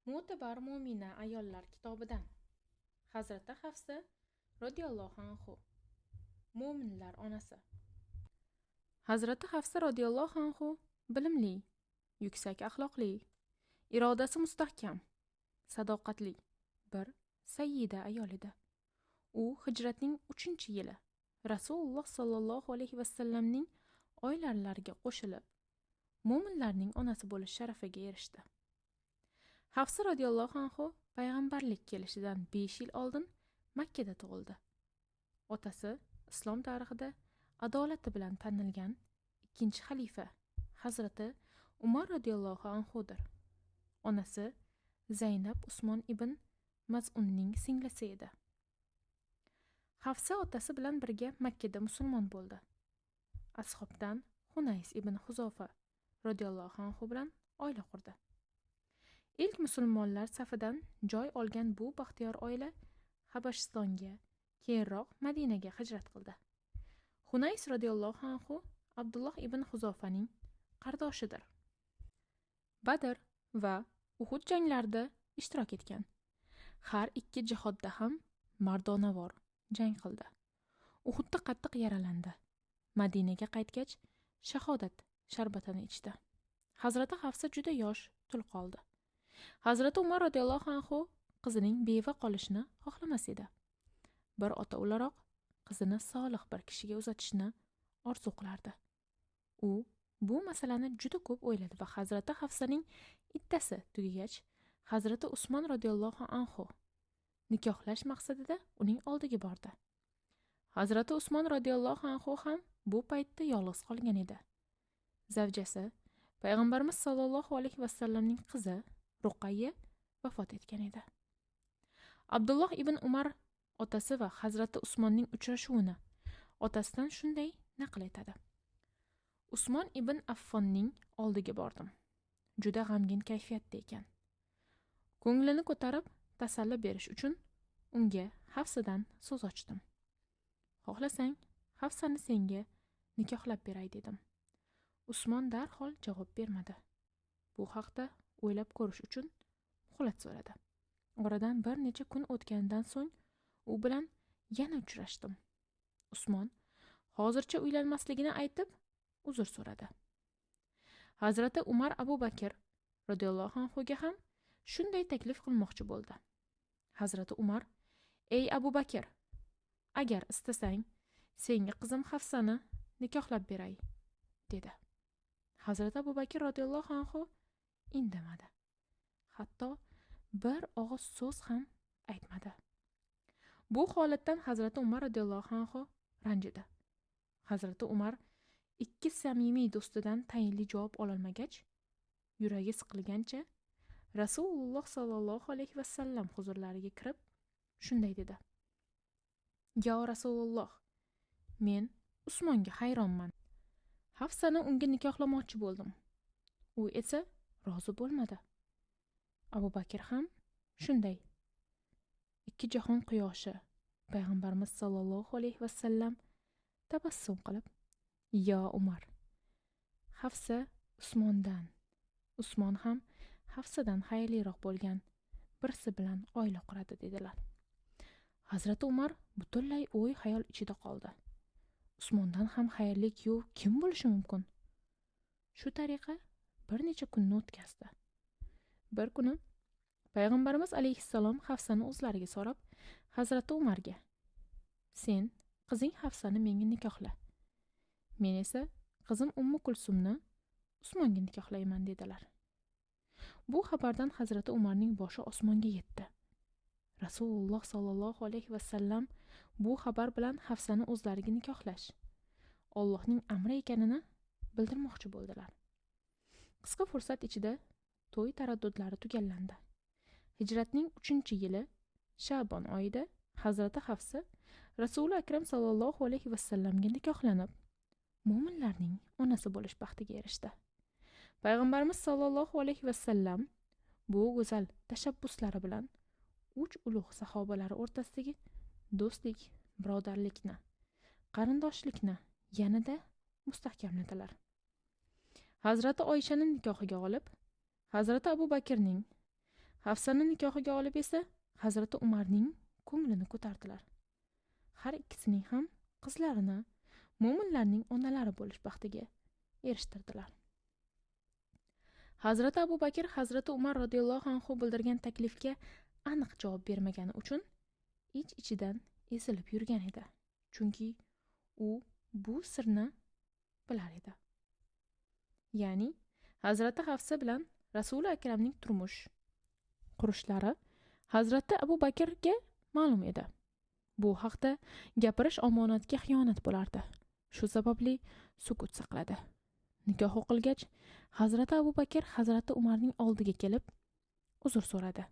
Mo'tabar mo'mina ayollar kitobidan. Hazrati Hafsa roziyallohu anhu, mo'minlar onasi. Hazrati Hafsa roziyallohu anhu bilimli, yuksak axloqli, irodasi mustahkam, sadoqatli bir sayyida ayol edi. U hijratning 3-yili Rasululloh sollallohu alayhi vasallamning oilalariga qo'shilib, mo'minlarning onasi bo'lish sharafiga erishdi. Hafsa roziyallohu anhu payg'ambarlik kelishidan 5 yil oldin Makkada tug'ildi. Otasi islom tarixida adolati bilan tanilgan ikkinchi xalifa Hazrati Umar roziyallohu anhudir. Onasi Zaynab Usmon ibn Maz'unning singlisi edi. Hafsa otasi bilan birga Makkada musulmon bo'ldi. Ashobdan Hunays ibn Huzofa roziyallohu anhu bilan oila qurdi. Ilk musulmonlar safidan joy olgan bu baxtiyor oila Habashistonga, keyinroq Madinaga hijrat qildi. Hunays roziyallohu anhu Abdulloh ibn Huzofaning qardoshidir. Badr va Uhud janglarida ishtirok etgan. Har ikki jihodda ham mardonavor jang qildi. Uhudda qattiq yaralandi. Madinaga qaytgach, shahodat sharbatini ichdi. Hazrati Hafsa juda yosh tul qoldi. Hazrati Umar roziyallohu anhu qizining beva qolishini xohlamas edi. Bir ota o'laroq qizini solih bir kishiga uzatishni orzu qilardi. U bu masalani juda ko'p o'yladi va Hazrati Hafsaning iddasi tugagach, Hazrati Usmon roziyallohu anhu nikohlash maqsadida uning oldiga bordi. Hazrati Usmon roziyallohu anhu ham bu paytda yolg'iz qolgan edi. Zavjasi Payg'ambarimiz sollallohu alayhi vasallamning qizi Ruqayya vafot etgan edi. Abdulloh ibn Umar otasi va Hazrati Usmonning uchrashuvini otasidan shunday naql etadi. Usmon ibn Affonning oldiga bordim. Juda g'amgin kayfiyatda ekan. Ko'nglini ko'tarib tasalli berish uchun unga Hafsadan so'z ochdim. Xohlasang, Hafsani senga nikohlab beray dedim. Usmon darhol javob bermadi. Bu haqda o'ylab ko'rish uchun muhlat so'radi. Oradan bir necha kun o'tganidan so'ng u bilan yana uchrashdim. Usmon hozircha uylanmasligini aytib, uzr so'radi. Hazrati Umar Abu Bakr roziyallohu anhuga ham shunday taklif qilmoqchi bo'ldi. Hazrati Umar: "Ey Abu Bakr, agar istasang, senga qizim Hafsani nikohlab beray", dedi. Hazrati Abu Bakr roziyallohu anhu indamadi. Hatto bir og'iz so'z ham aytmadi. Bu holatdan Hazrati Umar roziyallohu anhu ranjidi. Hazrati Umar ikki samimiy do'stidan tayinli javob ololmagach, yuragi siqilgancha Rasululloh sollallohu alayhi vasallam huzurlariga kirib, shunday dedi: "Yo Rasululloh, men Usmonga hayronman. Hafsani unga nikohlamoqchi bo'ldim. U esa rozi bo'lmadi. Abu Bakr ham shunday." Ikki jahon quyoshi Payg'ambarimiz sollallohu alayhi vasallam tabassum qilib: "Yo Umar, Hafsa Usmondan, Usmon ham Hafsadan xayrliroq bo'lgan birisi bilan oila quradi", dedilar. Hazrati Umar butunlay o'y xayol ichida qoldi. Usmondan ham xayrli kuyov kim bo'lishi mumkin? Shu tariqa bir necha kunni o'tkazdi. Bir kuni Payg'ambarimiz alayhissalom Hafsani o'zlariga so'rab, Hazrati Umarga: "Sen qizing Hafsani menga nikohla. Men esa qizim Ummu Kulsumni Usmonga nikohlayman", dedilar. Bu xabardan Hazrati Umarning boshi osmonga yetdi. Rasululloh sollallohu alayhi vasallam bu xabar bilan Hafsani o'zlariga nikohlash Allohning amri ekanini bildirmoqchi bo'ldilar. Qisqa fursat ichida to'y taraddudlari tugallandi. Hijratning 3-yili Shabon oyida Hazrati Hafsa Rasuli Akram sollallohu alayhi vasallamga nikohlanib, mo'minlarning onasi bo'lish baxtiga erishdi. Payg'ambarimiz sollallohu alayhi vasallam bu go'zal tashabbuslari bilan uch ulug' sahobalari o'rtasidagi do'stlik, birodarlikni, qarindoshlikni yanada mustahkamladilar. Hazrati Oyishani nikohiga olib, Hazrati Abu Bakrning, Hafsani nikohiga olib esa Hazrati Umarning ko'nglini ko'tardilar. Har ikkisining ham qizlarini mo'minlarning onalari bo'lish baxtiga erishtirdilar. Hazrati Abu Bakr Hazrati Umar roziyallohu anhu bildirgan taklifga aniq javob bermagani uchun ich-ichidan ezilib yurgan edi. Chunki u bu sirni bilar edi. Ya'ni Hazrati Hafsa bilan Rasuli Akramning turmush qurishlari Hazrati Abu Bakrga ma'lum edi. Bu haqda gapirish omonatga xiyonat bo'lardi. Shu sababli sukut saqladi. Nikoh o'qilgach, Hazrati Abu Bakr Hazrati Umarning oldiga kelib uzr so'radi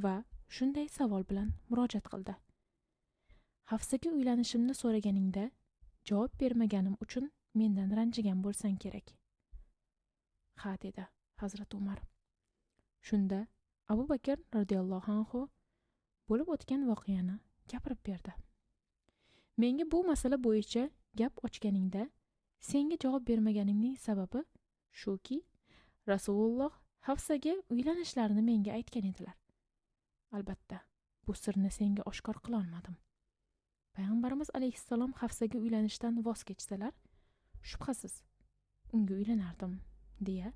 va shunday savol bilan murojaat qildi. Hafsaga uylanishimni so'raganingda javob bermaganim uchun mendan ranjigan bo'lsang kerak. Ha, dedi Hazrati Umar. Shunda Abu Bakr radhiyallohu anhu bo'lib o'tgan voqeani gapirib berdi. Menga bu masala bo'yicha gap ochganingda senga javob bermaganimning sababi shuki, Rasululloh Hafsaga uylanishlarini menga aytgan edilar. Albatta, bu sirni senga oshkor qila olmadim. Payg'ambarimiz alayhissalom Hafsaga uylanishdan voz kechsalar, shubhasiz unga uylanardim, deya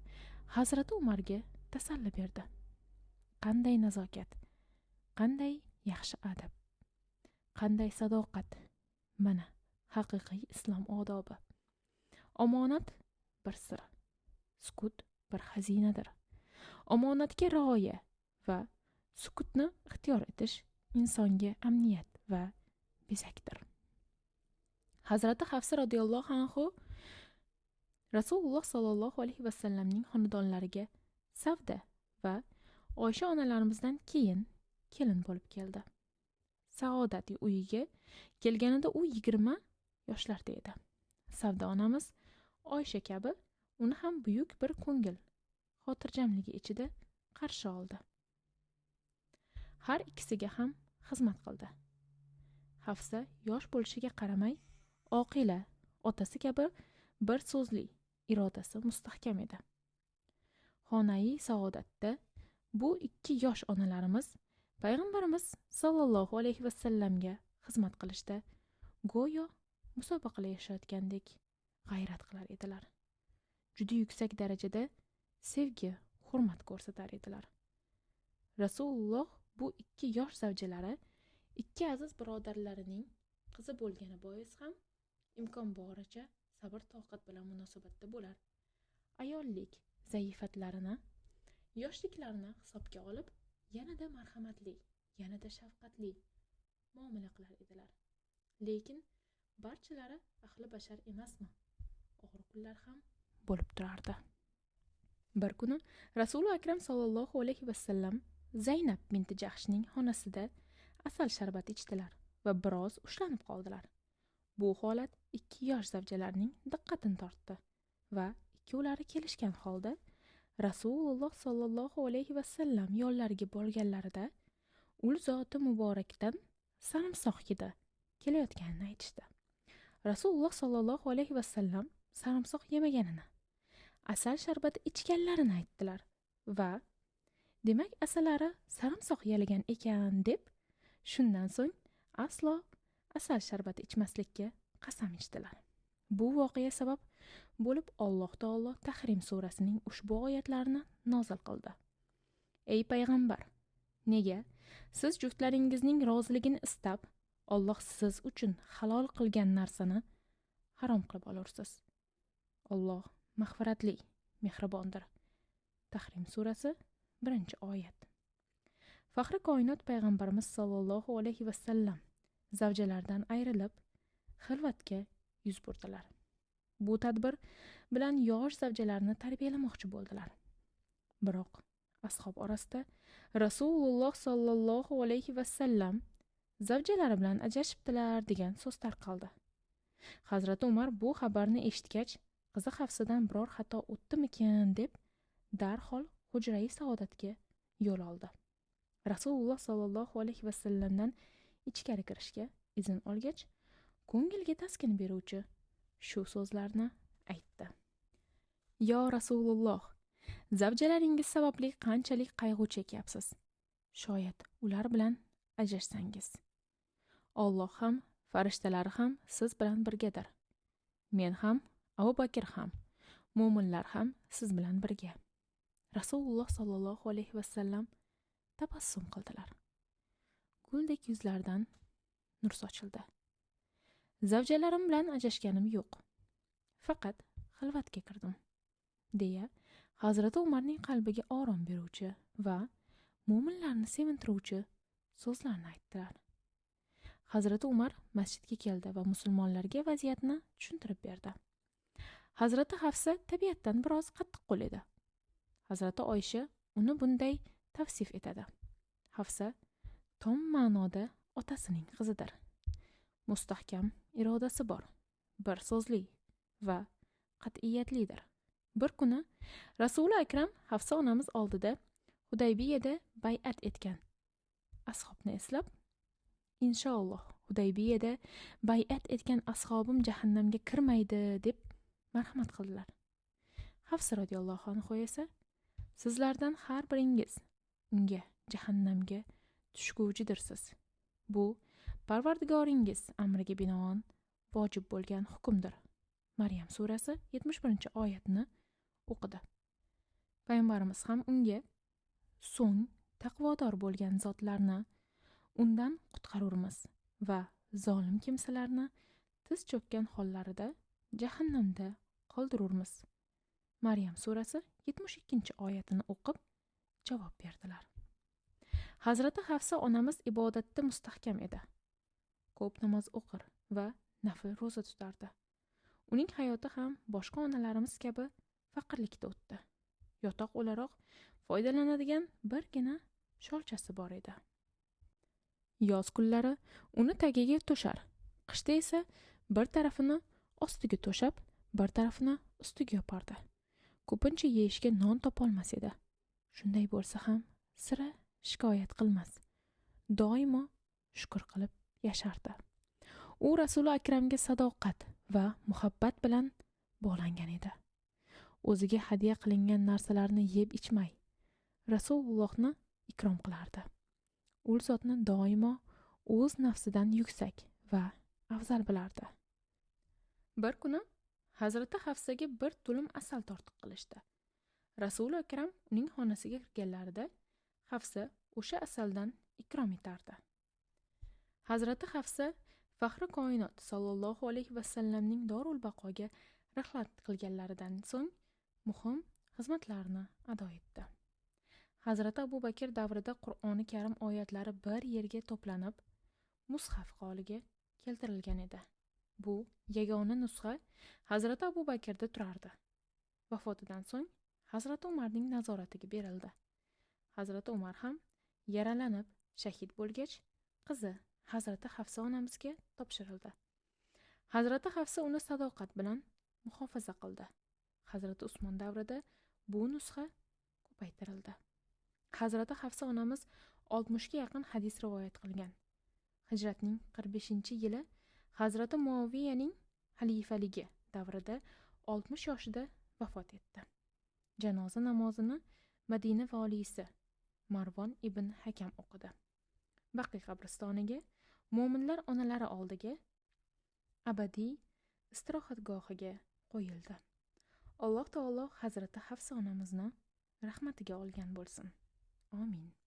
Hazrati Umarga tasalli berdi. Qanday nazokat, qanday yaxshi adab, qanday sadoqat. Mana haqiqiy islom odobi. Omonat bir sir, sukut bir xazinadir. Omonatga rioya va sukutni ixtiyor etish insonga amniyat va bezakdir. Hazrati Hafsa radhiyallohu anhu Rasululloh sollallohu alayhi vasallamning xonadonlariga Savda va Oysha onalarimizdan keyin kelin bo'lib keldi. Saodat uyiga kelganida u 20 yoshlarda edi. Savda onamiz Oysha kabi uni ham buyuk bir ko'ngil xotirjamligi ichida qarshi oldi. Har ikkisiga ham xizmat qildi. Hafsa yosh bo'lishiga qaramay, oqila, otasi kabi bir so'zli, irodasi mustahkam edi. Xonai saodatda bu ikki yosh onalarimiz payg'ambarimiz sollallohu alayhi vasallamga xizmat qilishda go'yo musobaqalashayotgandek g'ayrat qilar edilar. Juda yuksak darajada sevgi, hurmat ko'rsatar edilar. Rasululloh bu ikki yosh zavjalari ikki aziz birodarlarining qizi bo'lgani bois ham imkon boricha sabr toqat bilan munosabatda bo'lar. Ayollik zaifatlarini, yoshliklarini hisobga olib, yanada marhamatli, yanada shafqatli muomala qilar edilar. Lekin barchalari ahli bashar emasmi? Og'ir kunlar ham bo'lib turardi. Bir kuni Rasuli Akram sollallohu alayhi vasallam Zaynab binti Jahshning xonasida asal sharbati ichdilar va biroz ushlanib qoldilar. Bu holat ikki yosh zavjalarning diqqatini tortdi va ikkovlari kelishgan holda Rasululloh sollallohu alayhi vasallam yonlariga borganlarida ul zoti muborakdan sarimsoq hidi kelayotganini aytishdi. Rasululloh sollallohu alayhi vasallam sarimsoq yemaganini, asal sharbati ichganlarini aytdilar va demak asalari sarimsoq yalagan ekan deb shundan so'ng aslo asal sharbati ichmaslikka qasam ichdilar. Bu voqea sabab bo'lib Alloh taolo Tahrim surasining ushbu oyatlarini nozil qildi. Ey payg'ambar, nega siz juftlaringizning roziligini istab Alloh siz uchun halol qilgan narsani harom qilib olursiz? Alloh mag'firatli, mehribondir. Tahrim surasi 1-oyat. Faxri koinot payg'ambarimiz sollallohu alayhi vasallam zavjalardan ayrilib xilvatga yuz burdilar. Bu tadbir bilan yosh zavjalarni tarbiyalamoqchi bo'ldilar. Biroq ashob orasida Rasululloh sollallohu alayhi vasallam zavjalari bilan ajrashibdilar degan so'z tarqaldi. Hazrati Umar bu xabarni eshitgach, qizi Hafsadan biror xato o'tdimikin deb darhol hujrai saodatga yo'l oldi. Rasululloh sollallohu alayhi vasallamdan ichkari kirishga izn olgach, ko'ngilga taskin beruvchi shu so'zlarni aytdi. Yo Rasululloh, Zavjalaringiz sababli qanchalik qayg'u chekyapsiz? Shoyat ular bilan ajrashsangiz. Alloh ham, farishtalari ham siz bilan birgadir. Men ham, Abu Bakr ham, mo'minlar ham siz bilan birga. Rasululloh sollallohu alayhi vasallam tabassum qildilar. Guldek yuzlaridan nur sochildi. Zavjalarim bilan ajrashganim yo'q. Faqat xilvatga kirdim, deya Hazrati Umarning qalbiga orom beruvchi va mo'minlarni sevintiruvchi so'zlarni aytdilar. Hazrati Umar masjidga keldi va musulmonlarga vaziyatni tushuntirib berdi. Hazrati Hafsa tabiatdan biroz qattiqqo'l edi. Hazrati Oysha uni bunday tavsif etadi. Hafsa tom ma'noda otasining qizidir. Mustahkam irodasi bor, bir so'zli va qat'iyatlidir. Bir kuni Rasuli Akram Hafsa onamiz oldida Hudaybiyada bay'at etgan ashobni eslab, inshaalloh Hudaybiyada bay'at etgan ashobim jahannamga kirmaydi deb marhamat qildilar. Hafsa radhiyallohu anhu esa, sizlardan har biringiz unga jahannamga tushguvchidirsiz. Bu Parvardigoringiz amriga binoan vojib bo'lgan hukmdir. Maryam surasi 71-oyatni o'qidi. Payg'ambarimiz ham unga so'ng taqvodor bo'lgan zotlarni undan qutqarurmiz va zolim kimsalarni tiz cho'kkan hollarida jahannamda qoldirurmiz. Maryam surasi 72-oyatini o'qib javob berdilar. Hazrati Hafsa onamiz ibodatda mustahkam edi. Ko'p namoz o'qir va nafl ro'za tutardi. Uning hayoti ham boshqa onalarimiz kabi faqirlikda o'tdi. Yotoq o'laroq foydalanadigan birgina sholchasi bor edi. Yoz kunlari uni tagiga to'shar, qishda esa bir tarafini ostiga to'shab, bir tarafini ustiga yopardi. Ko'pincha yeyishga non topolmas edi. Shunday bo'lsa ham sira shikoyat qilmas. Doimo shukr qilib yashardi. U Rasuli Akramga sadoqat va muhabbat bilan bog'langan edi. O'ziga hadya qilingan narsalarni yeb ichmay, Rasulullohni ikrom qilardi. U zotni doimo o'z nafsidan yuksak va afzal bilardi. Bir kuni Hazrati Hafsaga bir tulum asal tortiq qilishdi. Rasuli Akram uning xonasiga kirganlarida Hafsa o'sha asaldan ikrom etardi. Hazrati Hafsa faxri koinot sollallohu alayhi vasallamning Dorul Baqoga rihlat qilganlaridan so'ng muhim xizmatlarni ado etdi. Hazrati Abu Bakr davrida Qur'oni Karim oyatlari bir yerga to'planib, mushaf holiga keltirilgan edi. Bu yagona nusxa Hazrati Abu Bakrda turardi. Vafotidan so'ng Hazrati Umarning nazoratiga berildi. Hazrati Umar ham yaralanib shahid bo'lgach, qizi Hazrati Hafsa onamizga topshirildi. Hazrati Hafsa uni sadoqat bilan muhofaza qildi. Hazrati Usmon davrida bu nusxa ko'paytirildi. Hazrati Hafsa onamiz 60 ga yaqin hadis rivoyat qilgan. Hijratning 45-yili Hazrati Muaviyaning xalifaligi davrida 60 yoshida vafot etdi. Janoza namozini Madina valisi Marvon ibn Hakam o'qidi. Baqiy qabristoniga mo'minlar onalari oldiga abadiy istirohatgohiga qo'yildi. Alloh taolo Hazrati Hafsa onamizni rahmatiga olgan bo'lsin. Amin.